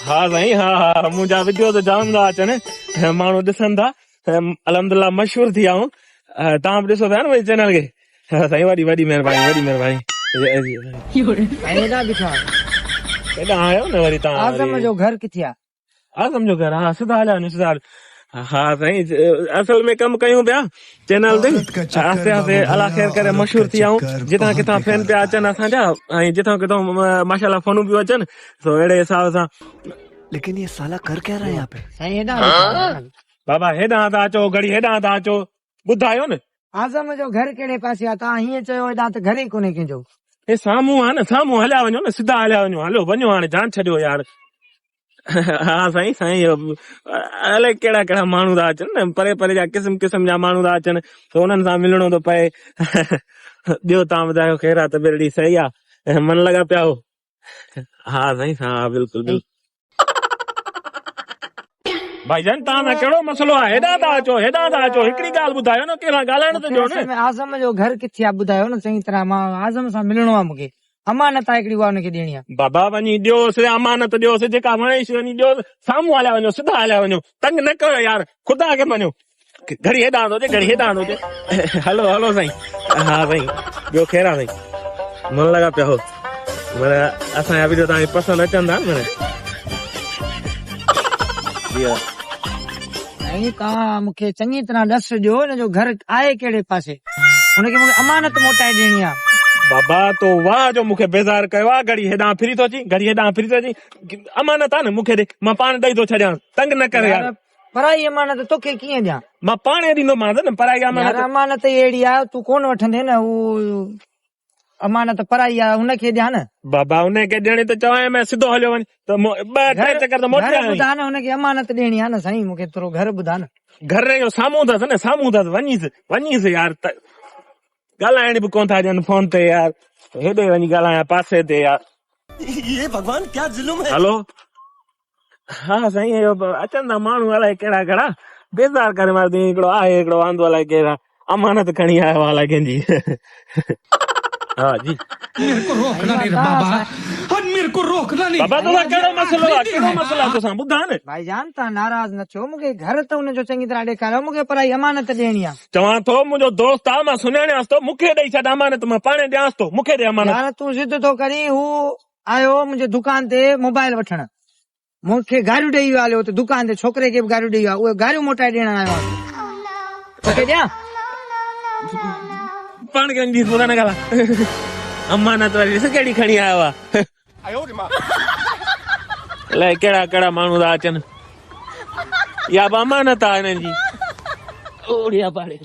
ها سائين ها ها منهنجا وڊيو ته جام ٿا اچن ماڻهو ڏسن ٿا الحمدلله مشهور ٿي ويا آهيون توهان به ڏسو پيا نه منهنجي چينل کي سائين وڏي وڏي مهرباني وڏي مهرباني سائين هيڏانهن بيٺا آهيو هيڏانهن آيو نه وري توهان اعظم جو گهر ڪٿي آهي اعظم جو گهر ها سڌا هليا وڃو سڌا ها سائين اصل ۾ ڪم ڪيون پيا چينل تي آهستي آهستي الله خير ڪري مشهور ٿي آئون جتان ڪٿان فين پيا اچن اسان جا ۽ جتان ڪٿان ماشاءالله فونون پيون اچن سو اهڙي حساب سان ليڪن يي سالا ڪر ڪيا رها هي يهان پي. سائين هيڏانهن بابا هيڏانهن ٿا اچو گهڙي هيڏانهن ٿا اچو ٻڌايو نه. اعظم جو گهر ڪهڙي پاسي آ؟ توهان هيئن چيو هيڏانهن ته گهر ئي ڪونهي ڪنهن جو. هي سامهون آ نه سامهون هليا وڃو نه سڌا هليا وڃو هلو وڃو هاڻي جان ڇڏيو يار. ها سائين سائين الائي ڪهڙا ڪهڙا ماڻهو ٿا اچن نه پري پري جا قسم قسم جا ماڻهو ٿا اچن ته انهن سان ملڻو ٿو پئي ٻيو توهان ٻڌايو خير آ طبيعت ڙي صحيح آ من لڳا پيا هو ها سائين ها بلڪل بلڪل ڀائي جان توهان سان ڪهڙو مسئلو آهي هيڏانهن ٿا اچو هيڏانهن ٿا اچو هڪڙي ڳالهه ٻڌايو نه ڪنهن سان ڳالهائڻ ته ڏيو نه اعظم جو گهر ڪٿي آ ٻڌايو نه چڱي طرح مان اعظم سان ملڻو آ مونکي امانت آ هڪڙي اها ان کي ڏيڻي آ بابا وڃي ڏيوس امانت ڏيوس جيڪا وڻيس وڃي ڏيوس سامهون هليا وڃو سڌا هليا وڃو تنگ نه ڪيو يار خدا کي مڃو گهڙي هيڏانهن ٿو اچي گهڙي هيڏانهن ٿو اچي هلو هلو سائين ها سائين ٻيو خير آ سائين من لڳا پيا هو معنيٰ اسان جا ويڊيو توهان کي پسند اچن ٿا نه معنيٰ جي ها سائين توهان مون کي چڱي طرح ڏس ڏيو هن جو گهر آهي ڪهڙي پاسي هن کي مون کي امانت موٽائي ڏيڻي آ بابا تو واهه جو مون کي بيزار ڪيو آ گهڙي هيڏانهن ڦري ٿو اچين گهڙي هيڏانهن ڦري ٿو اچين امانت آ نه مون کي ڏي مان پاڻ ڏئي ٿو ڇڏيان تنگ نه ڪر يار پرائي امانت توکي ڪيئن ڏيان؟ مان پاڻهي ڏيندومانس نه پرائي امانت. يار امانت ئي اهڙي آ تون ڪونه وٺندين نه هو امانت پرائي آ هن کي ڏيان نه. بابا ان کي ڏيڻي ته چوانء ۾ سڌو هليو وڃ ته ٻه ٽي چڪر ته موٽي آيو آهين. گهر ٻڌاء نه هن کي امانت ڏيڻي آ نه سائين مون کي ٿورو گهر ٻڌاء نه. گهر اهو سامهون اٿس نه سامهون اٿس وڃيس وڃيس يار ڳالهائڻ به ڪونه ٿا ڏين فون تي يار هيڏي وڃي ڳالهايان پاسي تي يار. هي ڀڳوان ڪيا ظلم هي. هلو ها سائين اهو اچن ٿا ماڻهو الائي ڪهڙا ڪهڙا بيزار ڪري مار تين هڪڙو آهي هڪڙو آندو الائي ڪهڙا امانت کڻي آيو آهي الائي ڪنهن جي ها جي ميري ڪو روڪنا نهين بابا ميري ڪو روڪنا نهين بابا توسان ڪهڙو مسئلو آهي ڪهڙو مسئلو آهي توسان ٻڌاء نه ڀائي جان توهان ناراض نه ٿيو مون کي گهر ته ان جو چڱي طرح ڏيکاريو مون کي پرائي امانت ڏيڻي آهي چوان ٿو منهنجو دوست آ مان سڃاڻيانس ٿو مون کي ڏئي ڇڏ امانت مان پاڻهي ڏيانس ٿو مون کي ڏي امانت يار تون ضد ٿو ڪرين هو آيو هو منهنجي دڪان تي موبائل وٺڻ مون کي گاريون ڏئي ويو هليو اتي دڪان تي ڇوڪري کي به گاريون ڏئي ويو اهي گاريون موٽائي ڏيڻ آيو آهيان توکي ڏيان پاڻ کي وڃي مون سان نه ڳالهاء امانت واري ڏس ڪهڙي کڻي آيو آ الائي ڪهڙا ڪهڙا ماڻهو ٿا اچن اها به امانت آ هنن جي اوڙيا پاڙي.